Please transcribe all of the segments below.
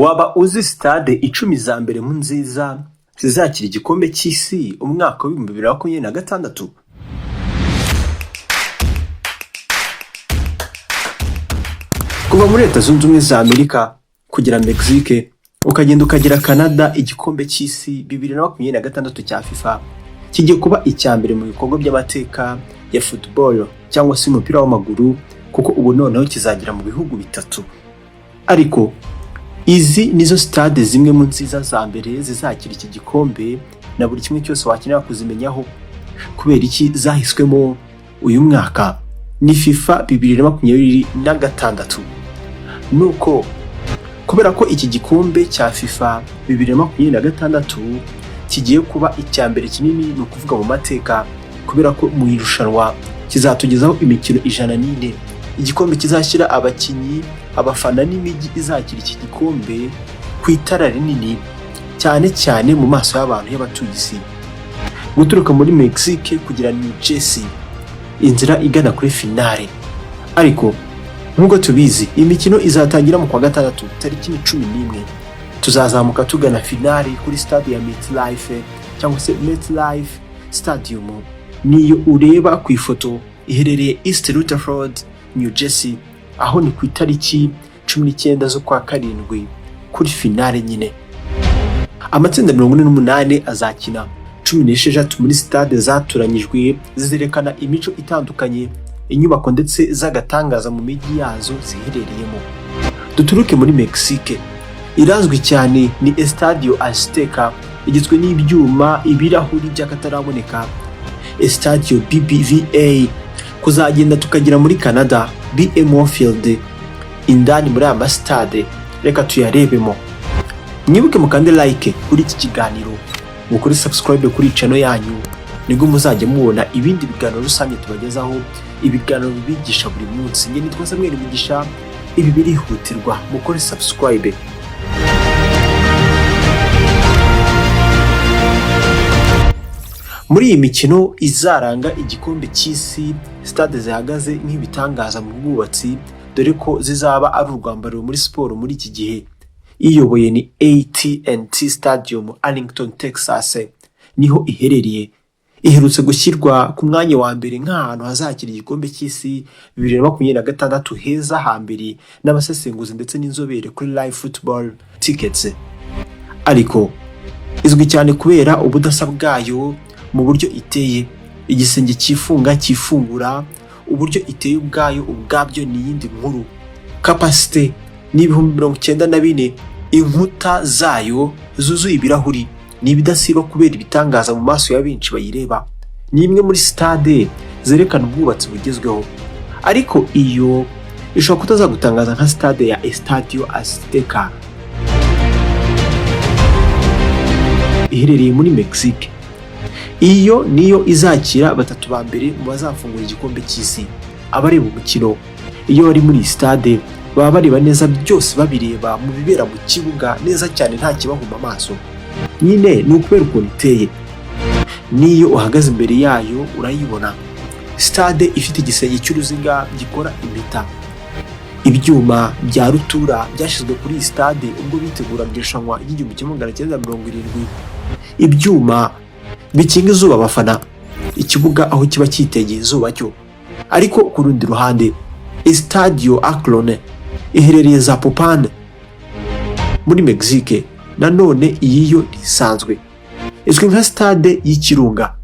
Waba uzi sitade 10 za mbere mu nziza zizakira igikombe cy'isi umwaka wa 2026? Kuva muri Leta Zunze Ubumwe za Amerika kugera Mexique, ukagenda ukagera Canada, igikombe cy'isi 2026 cya FIFA kigiye kuba icya mbere mu bikorwa by'amateka ya football cyangwa se umupira w'amaguru, kuko ubu noneho kizagera mu bihugu bitatu. Ariko izi nizo stade zimwe mu nziza za mbere zizakira iki gikombe, na buri kimwe cyose wakenera kuzimenyaho. Kubera iki zahiswemo uyu mwaka? Ni FIFA 2026. Nuko kubera ko iki gikombe cya FIFA 2026 kigiye kuba icya mbere kinini, ni ukuvuga mu mateka, kubera ko mu irushanwa kizatugezaho imikino 104. Igikombe kizashyira abakinnyi, abafana n'imijyi izakira iki gikombe ku itara rinini cyane cyane mu maso y'abantu y'abatuye isi. Guturuka muri Mexique kugera New Jersey, inzira igana kuri finale. Ariko nk'uko tubizi, imikino izatangira mu kwa gatandatu tariki 11. Tuzazamuka tugana finale kuri stade ya MetLife cyangwa se MetLife Stadium. Niyo ureba ku ifoto, iherereye East Rutherford, New Jersey. Aho ni ku itariki 19 z'ukwa karindwi kuri finale nyine. Amatsinda 48 azakina 16 muri stade zatoranyijwe zizerekana imico itandukanye, inyubako ndetse z'agatangaza mu mijyi yazo ziherereyemo. Duturuke muri Mexique. Irazwi cyane ni Estadio Azteca, igizwe n'ibyuma, ibirahuri by'akataraboneka, Estadio BBVA. Kuzagenda tukagera muri Canada, BMO Field. Indani muri aya masitade reka tuyarebemo. Mwibuke mukande like kuri iki kiganiro, mukore subscribe kuri channel yanyu, nibwo muzajya mubona ibindi biganiro rusange tubagezaho, ibiganiro bibigisha buri munsi. Njye nitwa Samuel Mugisha, ibi birihutirwa, mukore subscribe. Muri iyi mikino izaranga igikombe cy'isi, stade zihagaze nk'ibitangaza mu bwubatsi, dore ko zizaba ari urwambariro muri siporo muri iki gihe. Iyoboye ni AT&T Stadium, Arlington, Texas, niho iherereye. Iherutse gushyirwa ku mwanya wa mbere nk'ahantu hazakira igikombe cy'isi 2026 heza hambere n'abasesenguzi ndetse n'inzobere kuri Live Football Tickets. Ariko izwi cyane kubera ubudasa bwayo mu buryo iteye, igisenge cyifunga cyifungura, uburyo iteye ubwayo ubwabyo ni iyindi nkuru. Capacité ni 94,000, inkuta zayo zuzuye ibirahuri, ni ibidasiba kubera ibitangaza mu maso ya benshi bayireba. Ni imwe muri stade zerekana ubwubatsi bugezweho, ariko iyo ishobora kutazagutangaza nka stade ya Estadio Azteca iherereye muri Mexique. Iyo niyo izakira batatu ba mbere mu bazafungura igikombe cy'isi. Abareba umukino iyo bari muri iyi stade baba bareba neza byose, babireba mu bibera mu kibuga neza cyane, nta kibahuma amaso. Nyine ni ukubera ukuntu iteye, n'iyo uhagaze imbere yayo urayibona. Stade ifite igisenge cy'uruziga gikora impeta. Ibyuma bya rutura byashyizwe kuri iyi stade ubwo biteguraga irushanwa ry'igihumbi kimwe magana cyenda mirongo irindwi, ibyuma bikinga izuba abafana, ikibuga aho kiba cyitegeye izuba cyo. Ariko ku rundi ruhande, Estadio Akron iherereye Zapopan muri Mexique. Nanone iyi yo ntisanzwe, izwi nka stade y'ikirunga.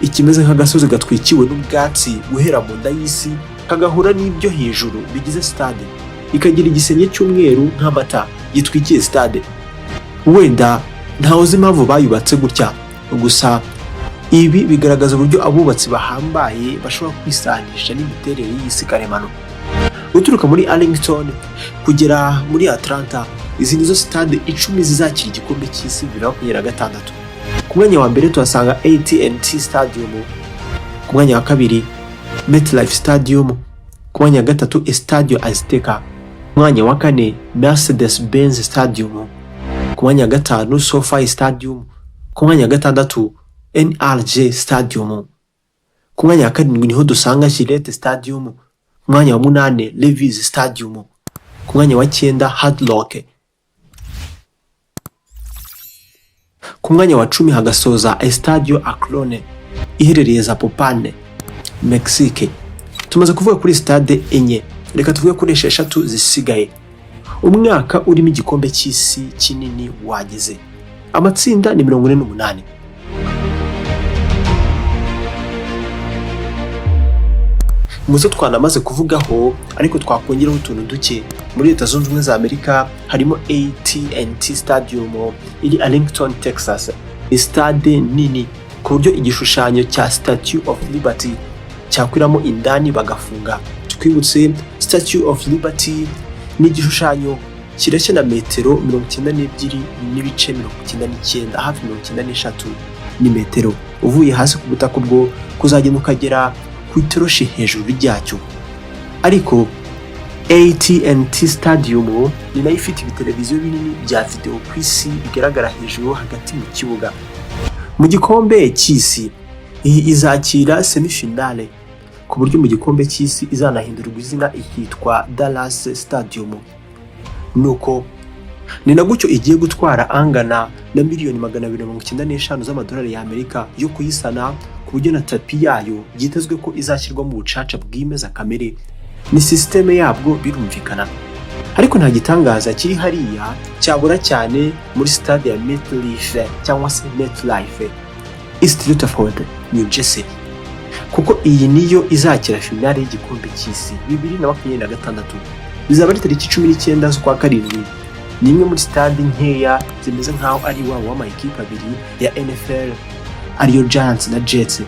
Ikimeze nk'agasozi gatwikiwe n'ubwatsi guhera mu nda y'isi kagahura n'ibyo hejuru bigize stade, ikagira igisenge cy'umweru nk'amata gitwikiye stade. Wenda ntawe uzi impamvu bayubatse gutya, gusa ibi bigaragaza uburyo abubatsi bahambaye bashobora kwisanisha n'imiterere y'isi karemano. Guturuka muri Arlington kugera muri Atlanta, izi nizo stade 10 zizakira igikombe cy'isi 2026. Ku mwanya wa mbere tuhasanga AT&T Stadium, ku mwanya wa kabiri MetLife Stadium, ku mwanya wa gatatu Estadio Azteca, ku mwanya wa kane Mercedes-Benz Stadium, ku mwanya wa gatanu SoFi Stadium, ku mwanya wa gatandatu NRG Stadium, Ku mwanya wa karindwi niho dusanga Gillette Stadium, ku mwanya wa munani Levi's Stadium, ku mwanya wa cyenda Hard Rock, ku mwanya wa 10 hagasoza Estadio Akron iherereye Zapopan, Mexique. Tumaze kuvuga kuri stade enye, reka tuvuge kuri esheshatu zisigaye. Umwaka urimo igikombe cy'isi kinini wageze, amatsinda ni 48. Muzo twanamaze kuvugaho ariko twakongeraho utuntu duke. Muri Leta Zunze Ubumwe za Amerika harimo AT&T Stadium iri Arlington, Texas. Ni stade nini ku buryo igishushanyo cya Statue of Liberty cyakwiramo indani bagafunga. Twibutse, Statue of Liberty ni igishushanyo kireshya na metero 92.99, hafi 93, ni metero uvuye hasi ku butaka ubwo kuzagenda ukagera ku itoroshi hejuru ryacyo. Ariko AT&T Stadium ni nayo ifite ibiteleviziyo binini bya video ku isi bigaragara hejuru hagati mu kibuga. Mu gikombe cy'isi iyi izakira semifinale, ku buryo mu gikombe cy'isi izanahindurwa izina ikitwa Dallas Stadium. Nuko ni na gutyo igiye gutwara angana na miliyoni 295 z'amadolari y'Amerika yo kuyisana, ku buryo na tapi yayo byitezwe ko izashyirwa mu bucaca bwimeza kamere, ni sisiteme yabwo birumvikana. Ariko nta gitangaza kiri hariya cyabura cyane muri stade ya MetLife cyangwa se MetLife East Rutherford, New Jersey, kuko iyi niyo izakira finale y'igikombe cy'isi 2026. Bizaba ari tariki 19 z'ukwa karindwi. Ni imwe muri stade nkeya zimeze nk'aho ari iwabo w'amakipe abiri ya NFL, ariyo Giants na Jets.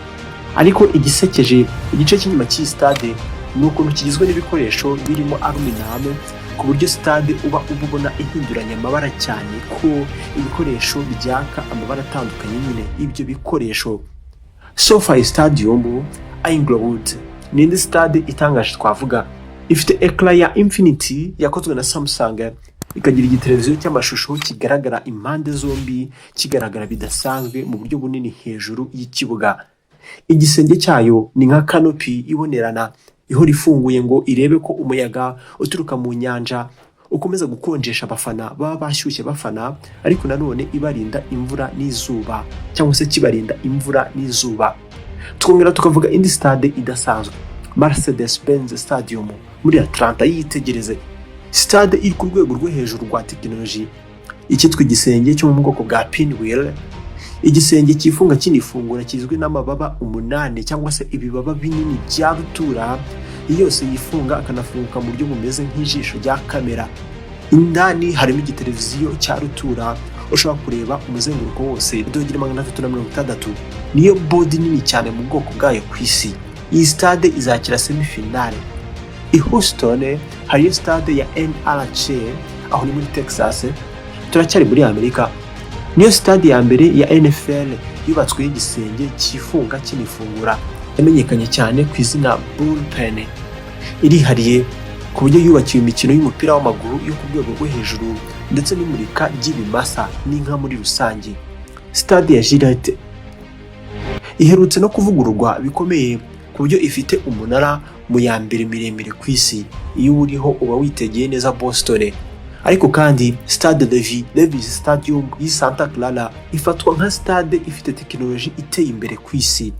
Ariko igisekeje, igice cy'inyuma cy'iyi stade ni ukuntu kigizwe n'ibikoresho birimo aluminum, ku buryo stade uba ubona ihinduranya amabara, cyane ko ibikoresho byaka amabara atandukanye nyine ibyo bikoresho. SoFi Stadium Inglewood ni indi stade itangaje twavuga. Ifite écran ya Infinity yakozwe na Samsung, ikagira igiteleviziyo cy'amashusho kigaragara impande zombi, kigaragara bidasanzwe mu buryo bunini hejuru y'ikibuga. Igisenge cyayo ni nka canopy ibonerana ihora ifunguye ngo irebe ko umuyaga uturuka mu nyanja ukomeza gukonjesha abafana baba bashyushye bafana, ariko nanone ibarinda imvura n'izuba, cyangwa se kibarinda imvura n'izuba. Twongera tukavuga indi stade idasanzwe, Mercedes Benz Stadium muri Atlanta. Yitegereze stade iri ku rwego rwo hejuru rwa tekinoloji. Icyitwa igisenge cyo mu bwoko bwa pinwheel, igisenge cyifunga kinifungura, kigizwe n'amababa umunani cyangwa se ibibaba binini bya rutura yose yifunga akanafunguka mu buryo bumeze nk'ijisho rya kamera. Indani harimo igiteleviziyo cya rutura ushobora kureba umuzenguruko wose dogere 360. Niyo bodi nini cyane mu bwoko bwayo ku isi. Iyi stade izakira semifinale. I Houston hariyo stade ya NRG, aho ni muri Texas, turacyari muri Amerika. Niyo stade ya mbere ya NFL yubatsweho igisenge cyifunga kinifungura, yamenyekanye cyane ku izina Bullpen. Irihariye ku buryo yubakiwe imikino y'umupira w'amaguru yo ku rwego rwo hejuru ndetse n'imurika ry'ibimasa n'inka muri rusange. Stade ya Gillette iherutse no kuvugururwa bikomeye, ku buryo ifite umunara mu ya mbere miremire ku isi. Iyo uriho uba witegeye neza Boston. Ariko kandi Stade Levi's Stadium y'i Santa Clara ifatwa nka stade ifite tekinoloji iteye imbere ku isi.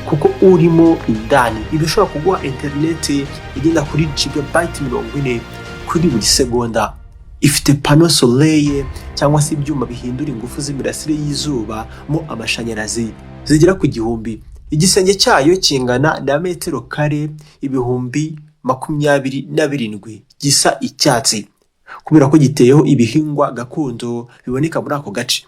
Kuko urimo indani iba ishobora kuguha interineti igenda kuri gigabyte 40 kuri buri segonda. Ifite panneau solaire cyangwa se ibyuma bihindura ingufu z'imirasire y'izuba mo amashanyarazi zigera ku 1000. Igisenge cyayo kingana na metero kare 27,000, gisa icyatsi kubera ko giteyeho ibihingwa gakondo biboneka muri ako gace.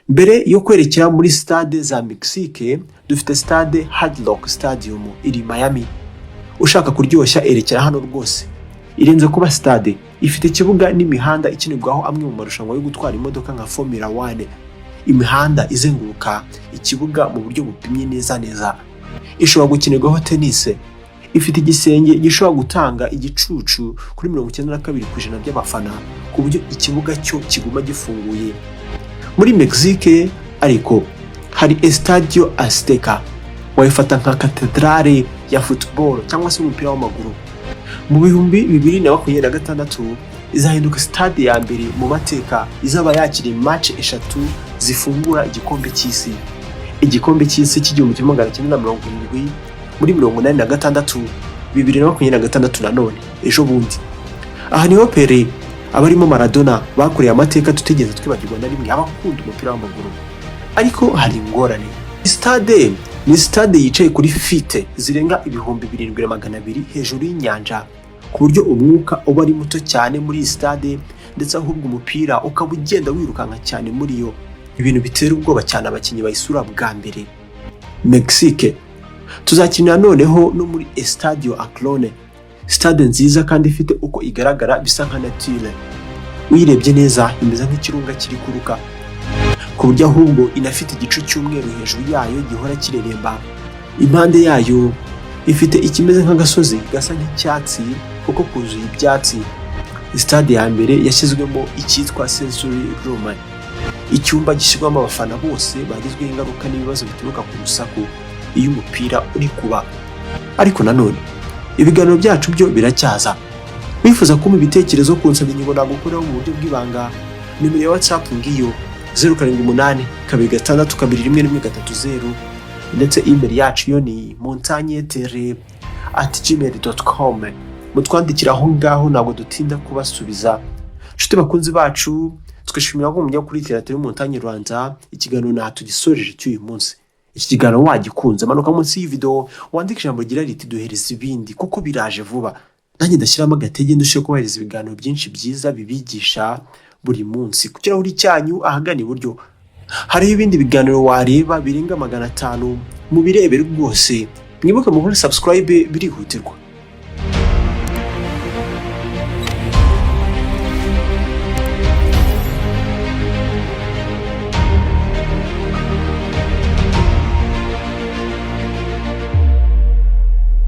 Mbere yo kwerekera muri stade za Mexique, dufite stade Hard Rock Stadium iri Miami. Ushaka kuryoshya, erekera hano rwose. Irenze kuba stade, ifite ikibuga n'imihanda ikinirwaho amwe mu marushanwa yo gutwara imodoka nka Formula 1. Imihanda izenguruka ikibuga mu buryo bupimye neza neza. Ishobora gukinirwaho tennis. Ifite igisenge gishobora gutanga igicucu kuri 92% by'abafana, ku buryo ikibuga cyo kiguma gifunguye. Muri Mexique ariko hari Estadio Azteca, wayifata nka katedrale ya football cyangwa se umupira w'amaguru. Mu 2026 izahinduka stade ya mbere mu mateka izaba yakiriye match eshatu zifungura igikombe cy'isi: igikombe cy'isi cy' 1970, muri 86, 2026 nanone ejo bundi. Aha niho Pele, abarimo Maradona bakoreye amateka tutigeze twibagirwa na rimwe abakunda umupira w'amaguru. Ariko hari ingorane. Stade ni stade yicaye kuri feet zirenga 7200 hejuru y'inyanja, ku buryo umwuka uba ari muto cyane muri iyi stade, ndetse ahubwo umupira ukaba ugenda wirukanka cyane muri yo, ibintu bitera ubwoba cyane abakinnyi bayisura bwa mbere. Mexique tuzakinira noneho no muri Estadio Akron, stade nziza kandi ifite uko igaragara bisa nka nature. Uyirebye neza imeze nk'ikirunga kiri kuruka, ku buryo ahubwo inafite igicu cy'umweru hejuru yayo gihora kireremba. Impande yayo ifite ikimeze nk'agasozi gasa nk'icyatsi kuko kuzuye ibyatsi. Stade ya mbere yashyizwemo icyitwa sensory room, icyumba gishyirwamo abafana bose bagizweho ingaruka n'ibibazo bituruka ku rusaku iyo umupira uri kuba. Ariko nanone ibiganiro byacu byo biracyaza. Wifuza kumpa ibitekerezo, kunsaba ingingo nagukoraho mu buryo bw'ibanga, nimero ya WhatsApp ngiyo: 0782621130. Ndetse email yacu yo ni montagnetere@gmail.com. Mutwandikira aho ngaho, ntabwo dutinda kubasubiza. Inshuti bakunzi bacu, twishimira ko mujya kuri Tele Montagne Rwanda. Ikiganiro nta tugisoreje cy'uyu munsi. Iki kiganiro wagikunze, manuka munsi y'iyi video wandike ijambo rigira riti "Duhereza ibindi", kuko biraje vuba. Nanjye ndashyiramo agatege ndusheho kubahereza ibiganiro byinshi byiza bibigisha buri munsi. Ku kirahuri cyanyu ahagana iburyo hariho ibindi biganiro wareba birenga 500, mubirebere rwose. Mwibuke mukore subscribe, birihutirwa.